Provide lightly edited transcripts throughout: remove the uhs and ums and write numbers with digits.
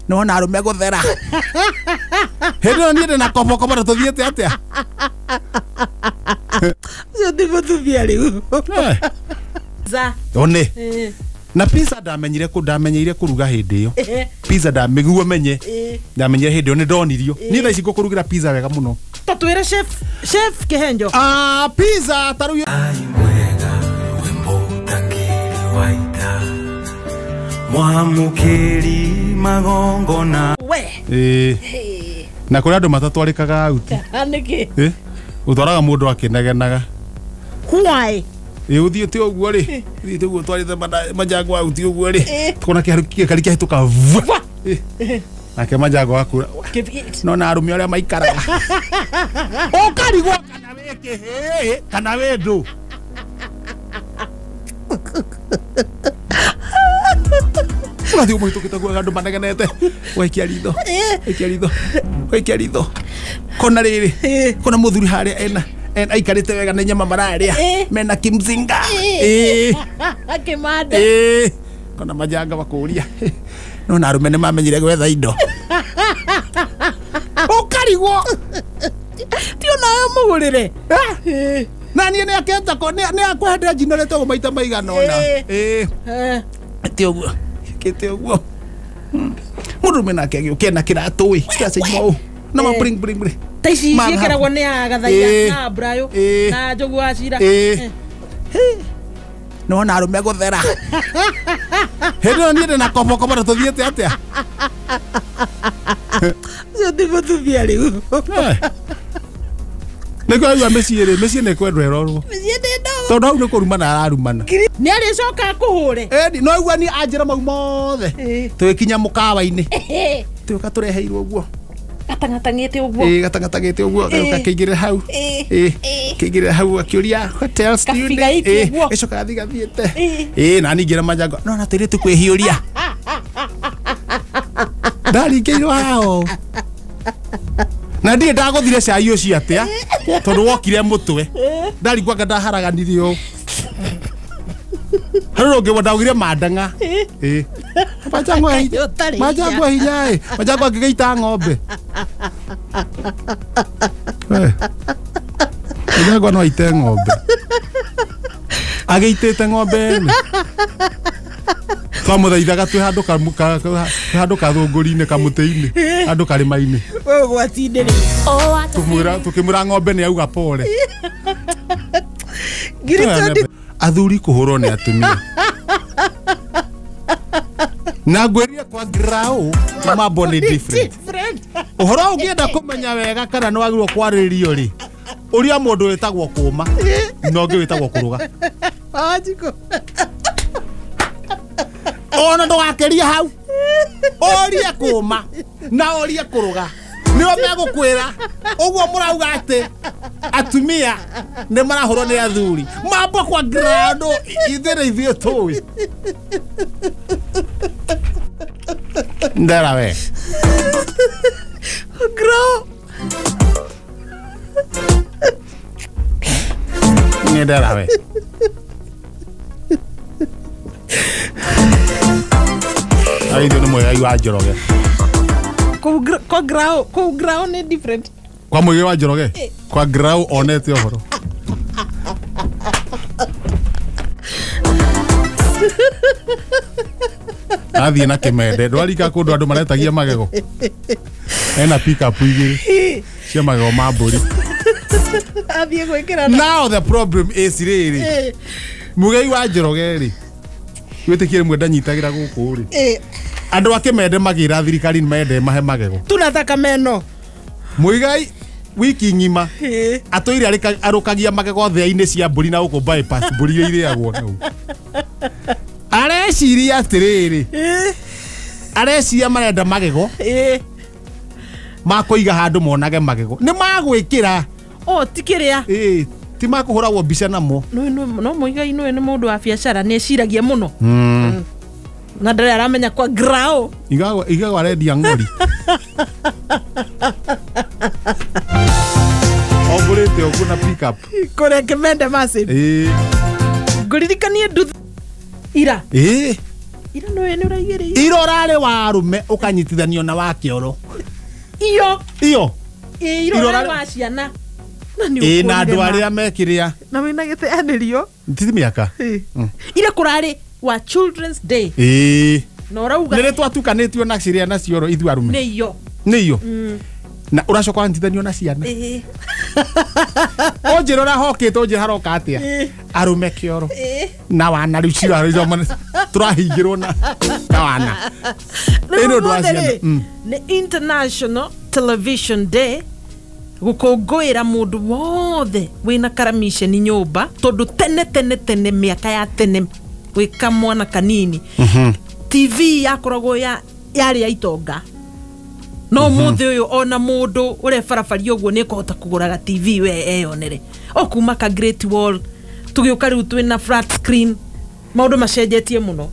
Nona arume guthera. Hĩndĩ ĩyo niĩ ndĩ na kobokobo na tũthiĩte atĩa? Ũcio ti mũtumia rĩu. Za. One. Na pizza ndamenyire kũ ndamenyeire kũruga hĩndĩ ĩyo. Pizza ndamĩguo menye. Ndamenyire hĩndĩ ĩyo nĩ ndonirio. Niĩ thaa ici ngũkũrugĩra pizza wega mũno. Ta twĩre chef, chef Kĩhenjo. Ah, pizza ta rĩu Mwamukiri magongona. We. Na kũrĩ andũ matatwarĩkaga auti. Nĩkĩ? Ũtwaraga mũndũ akĩnegenaga. Why? Ũthiĩte ũguo rĩ, ũthiĩte ũguo ũtwarĩte manjango auti ũguo rĩ, tukona gĩkari kĩahĩtũka vua. Nake manjango akura. No na arũme arĩa maikaraga. Ũkarigwo kana wĩ kĩhĩĩ kana wĩ ndũ. Ũrathiĩ ũmũhĩtũkĩte guoya andũ manegenete. Waikia ritho. Waikia ritho. Waikia ritho. Kona rĩrĩ. Kona mũthuri harĩa ena aikarĩte wega nĩ nyama mararĩa. Mena kimzinga. Kĩmande. Kona majanga makũria. No na arũme nĩ mamenyire gwetha indo. Ũkarigwo. Ti onawe mũgũrĩre. Na niĩ nĩ aketa nĩ akwenda njinorete ũguo maita maigana ũna. Ti ũguo. Kĩte ũguo. Mũndũrũme nake agĩũka ena kĩratũ ĩ. Kĩracenjia ũũ. Na ma bling bling bling. Ta ici ciĩkĩragwo nĩ agathaia na Brayo na Njogu wa Cira. Nona arũme gũthera. Hĩndĩ ĩyo niĩ ndĩ na kobokobo na tũthiĩte atĩa? Ũcio ti mũtumia rĩu. Nĩkĩo aigua mĩciĩ rĩ, mĩciĩ nĩ kwendwo ĩrorwo. Mĩciĩ nĩ ndogwo. Tondũ hau nĩ kũrumana ararumana. Nĩ arĩcoka akũhũre. Ĩni, no aigua niĩ anjĩra mau mothe. Tũgĩkinya mũkawa-inĩ. Tũgĩũka tũreheirwo ũguo. Gatang'atang'ĩte ũguo. Gatang'atang'ĩte ũguo, gagĩũka kĩingĩrĩra hau. Kĩingĩrĩra hau akĩũria what else do you need? Gĩcoka gathiĩ gathiĩte. Na niĩ ngĩra manjango, no na tũirĩtu kwĩhiũria. Ndaringĩirwo haha ũũ. Na ndirĩ ndagũthire cai ũcio atĩa tondũ wokire mũtwe. Ndaringwo anga ndaharaganirie ũũ. Harĩ ũngĩ ndaugire mandang'a. Manjango manjango hinya ĩ. Manjango angĩgĩita ng'ombe. Manjango no aite ng'ombe. Agĩitĩte ng'ombe ene. Twamũthaithaga twĩ handũ kathũngũri-inĩ kamũtĩ-inĩ handũ karĩma-inĩ. We ũgwati-inĩ rĩ. Tũkĩmwĩra ng'ombe nĩ auga pole. Athuri kũhũrwo nĩ atumia. Na ngwĩrire kwa grau mambo nĩ different. Ũhoro ũngĩenda kũmenya wega kana nĩ wagĩrĩirwo kwarĩrĩrio rĩ, ũria mũndũ wĩtagwo kũma na ũngĩ wĩtagwo kũrũga. Ona ndũgakĩrie hau. Ũrie kũma na ũrie kũrũga. Nĩo megũkwĩra ũguo mũrauga atĩ atumia nĩ marahũrwo nĩ athuri. Mambo kwa ground ithuĩ nĩ ithuĩ tũĩ. Ndera we. Grow. Nĩ ndera we. Aithio nĩ Mũigai wa Njoroge. Kwa grau, kwa grau nĩ different. Kwa Mũigai wa Njoroge? Kwa grau onete ũhoro. Athiĩ na kĩmende, ndwarika kũndũ andũ maretagia magego. Ena pick up igĩrĩ cia magego ma mbũri. Athiĩ gwĩkĩra. Now the problem is rĩrĩ. Mũigai wa Njoroge rĩ, wĩtĩkie rĩmwe ndanyitagĩra gũkũ rĩ. Andũ a kĩmende magĩra thirikari nĩ mende mahe magego. Tunataka meno. Mũigai wiki ng'ima atũire arũkagia magego thĩa-inĩ cia mbũri na gũkũ bypass mbũri iria irĩagwo hau. Areciria atĩrĩrĩ, areciria marenda magego ma kũiga handũ monage magego. Nĩ magwĩkĩra. O ti kĩrĩa. Ti makũhũragwo mbica namo. No Mũigai nĩwe nĩ mũndũ wa biacara nĩ eciragia mũno. Na ndarĩ aramenya kwa grau. Igagwo arendia ng'ori. Ogũrĩte ũguo na pick up. Kũrĩa Kĩmende massive. Ngũririkanie nduthi ira. Ira nĩ ũraigĩrĩire. Ira ũrarĩ wa arũme ũkanyitithanio na wa kĩoro. Iyo. Iyo. Ira ũrarĩ wa ciana. Ĩ na andũ arĩa mekĩrĩa. Na wĩna gĩteanĩrio. Ti mĩaka. Ira kũrarĩ wa Children's Day. Ĩ. Na ũrauga. Nĩ twatukanĩtio na ciria na cioro ithuĩ arũme. Nĩ iyo. Nĩ iyo. Na ũracoka wanyitithanio na ciana. Ũnjĩra ũrĩa hokĩte ũnjĩra haroka atĩa. Arũme kĩoro. Na wana rĩu cira tũrahingĩrwo na wana. Ĩ nĩ ũndũ wa ciana. Nĩ International Television Day. Gũkũngũĩra mũndũ wothe wĩna karamiceni nyũmba tondũ tene tene tene mĩaka ya tene wĩ kamwana kanini TV yakoragwo yarĩ ya itonga no mũthĩ ũyũ ona mũndũ ũrebarabaria ũguo nĩ ekũhota kũgũraga TV we eyonere o kuma ka Great Wall tũgĩũka rĩu twĩna flat screen maũndũ macenjetie mũno.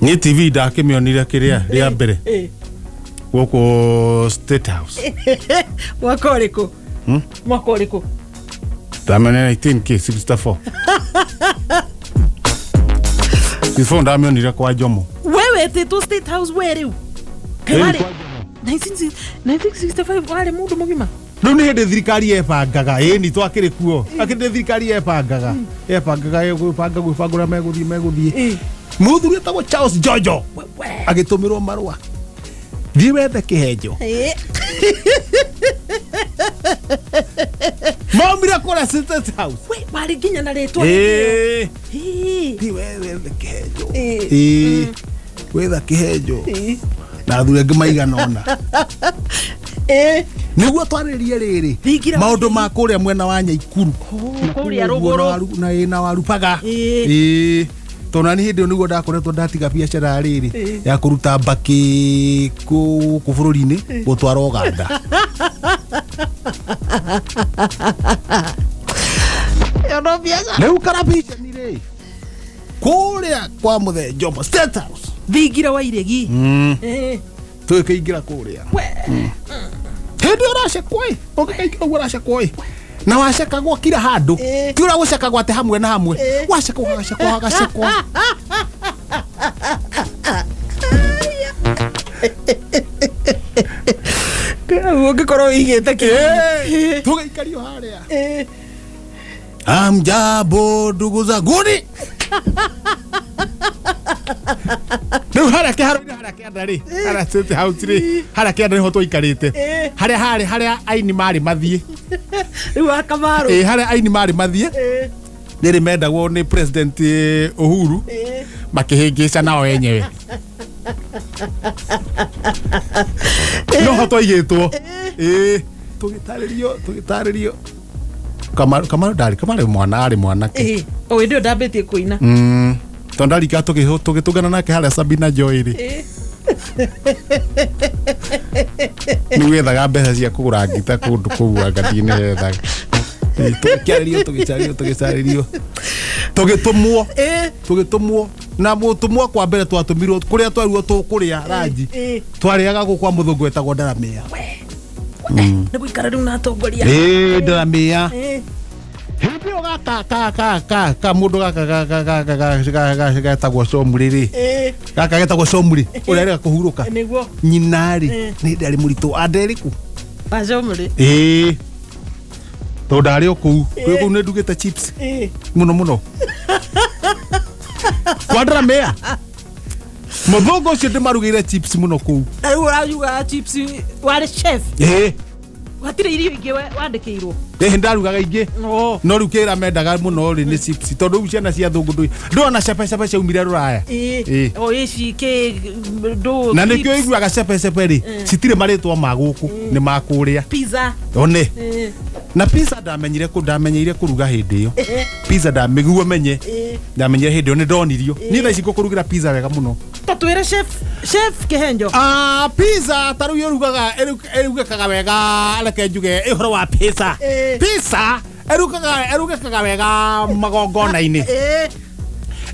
Nĩ TV ndakĩmĩonire kĩrĩa rĩa mbere gũkũ State House. Mwaka ũrĩkũ? Mwaka ũrĩkũ? Ndamĩonire 1964. Before ndamĩonire kwa Jomo. Wewe wetĩtwo State House we rĩu? Warĩ 1965 warĩ mũndũ mũgima. Rĩu nĩ hĩndĩ thirikari yebangaga. Ĩni twakĩrĩ kuo. Akĩrĩ thirikari yebangaga. Yebangaga gwĩbanga gwĩbanga ũrĩa megũthiĩ megũthiĩ. Mũthuri wetagwo Charles Jojo agĩtũmĩrwo marũa. Thiĩ wethe kĩhenjo. Maumire kũrĩa State House. We warĩ nginya na rĩtwa. Thiĩ wethe kĩhenjo. Wetha kĩhenjo. Na athuri angĩ maigana ũna. Nĩguo twarĩrie rĩrĩ maũndũ ma kũrĩa mwena wa Nyaikuru. Kũrĩa rũgũrũ. Na ĩna Warubaga. Tondũ nĩ hĩndĩ ĩyo nĩguo ndakoretwo ndatiga biacara rĩrĩ ya kũruta mbakĩ gũkũ bũrũri-inĩ gũtwara Ũganda. Rĩu karabiceni rĩ kũrĩa kwa Mũthee Jomo State House. Thingira wa Iregi. Tũgĩkĩingĩra kũrĩa. Hĩndĩ ĩyo ũracekwo ĩ ũngĩkaingĩra ũguo ũracekwo ĩ na wacekagwo kila handũ ti ũrĩa gũcekagwo atĩ hamwe na hamwe wacekwo hagacekwo hagacekwo. Ũngĩkorwo ũigĩte kĩ tũgĩikario harĩa. Hamjambo ndugu zanguni. Rĩu harĩa kĩharo-inĩ harĩa kĩanda rĩ harĩa State House rĩ harĩa kĩanda nĩho twaikarĩte harĩa harĩ harĩa aini marĩ mathiĩ rĩu wa Kamaru harĩa aini marĩ mathiĩ rĩrĩ mendagwo nĩ President Uhuru makĩhĩngĩca nao enyewe noho twaigĩtwo. Tũgĩtarĩrio Kamaru ndarĩ Kamaru mwana arĩ mwanake. O hĩndĩ ĩyo ndambĩtie kũina. Tondũ ndarika tũgĩtũngana nake harĩa Sabina Joy rĩ nĩ wethaga mbeca cia kũgũra ngita kũndũ kũu anga ndiĩ hethaga. Tũgĩkĩarĩrio tũgĩcarĩrio tũgĩcarĩrio tũgĩtũmwo tũgĩtũmwo na mũtũmwo kwa mbere twatũmirwo kũrĩa twarirwo tũkũrĩa ranji twarĩaga gũkũ kwa mũthũngũ wetagwo Ndaramĩa. Nĩ gũikara rĩu na atongoria. Ndaramĩa. Hĩndĩ ĩyo gaka ka ka ka ka mũndũ gaka ga ga ga getagwo Comurĩ rĩ gaka getagwo Comurĩ ũrĩa arĩga kũhurũka nĩguo nyina rĩ nĩ hĩndĩ arĩ mũritũ anderĩku wa Comurĩ. Tondũ ndarĩ o kũu kwĩ kũu nĩ ndugĩte chips mũno mũno kwa Ndaramĩa. Mũthũngũ ũcio ndĩmarugĩire chips mũno kũu. Na rĩu ũrarugaga chips warĩ chef? Hatirĩ irio ingĩ wandĩkĩirwo? Ndarugaga ingĩ no rĩu kĩrĩa mendaga mũno rĩ nĩ chips tondũ rĩu ciana cia thũngũ ndũrona cepe ciaumire rũraya. O ici kĩ ndũ na nĩkĩo iguaga cepe rĩ citirĩ marĩtwa ma gũkũ nĩ ma kũrĩa. Pizza. One. Na pizza ndamenyeire kũruga hĩndĩ ĩyo. Pizza ndamĩguo menye. Ndamenyire hĩndĩ ĩyo nĩ ndonirio. Niĩ thaa ici ngũkũrugĩra pizza wega mũno. Ta twĩre chef Kĩhenjo. Pizza ta rĩu ĩrugaga ĩrugĩkaga wega reke njuge ũhoro wa pizza. Pizza ĩrugĩkaga wega magongona-inĩ.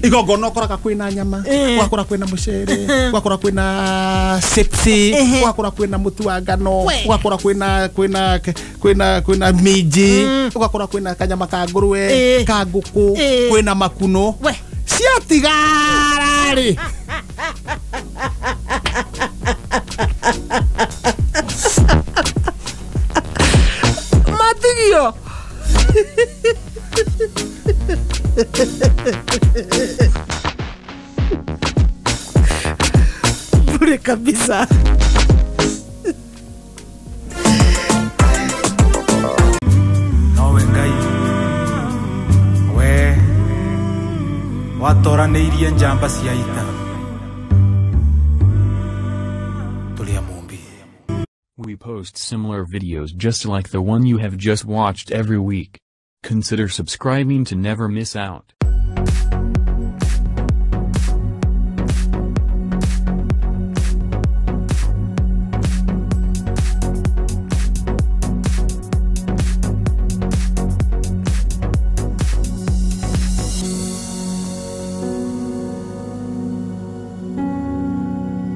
Igongona ũkoraga kwĩna nyama, ũgakora kwĩna mũcere, ũgakora kwĩna chipsi, ũgakora kwĩna mũtu wa ngano, ũgakora kwĩna kwĩna kwĩna kwĩna minji, ũgakora kwĩna kanyama ka ngũrwe, ka ngũkũ, kwĩna makuno. Ciatigara rĩ. Bure kabisa. Nowe Ngai we watoranĩirie njamba cia ita tũrĩ a Mũmbi. We post similar videos just like the one you have just watched every week. Consider subscribing to never miss out.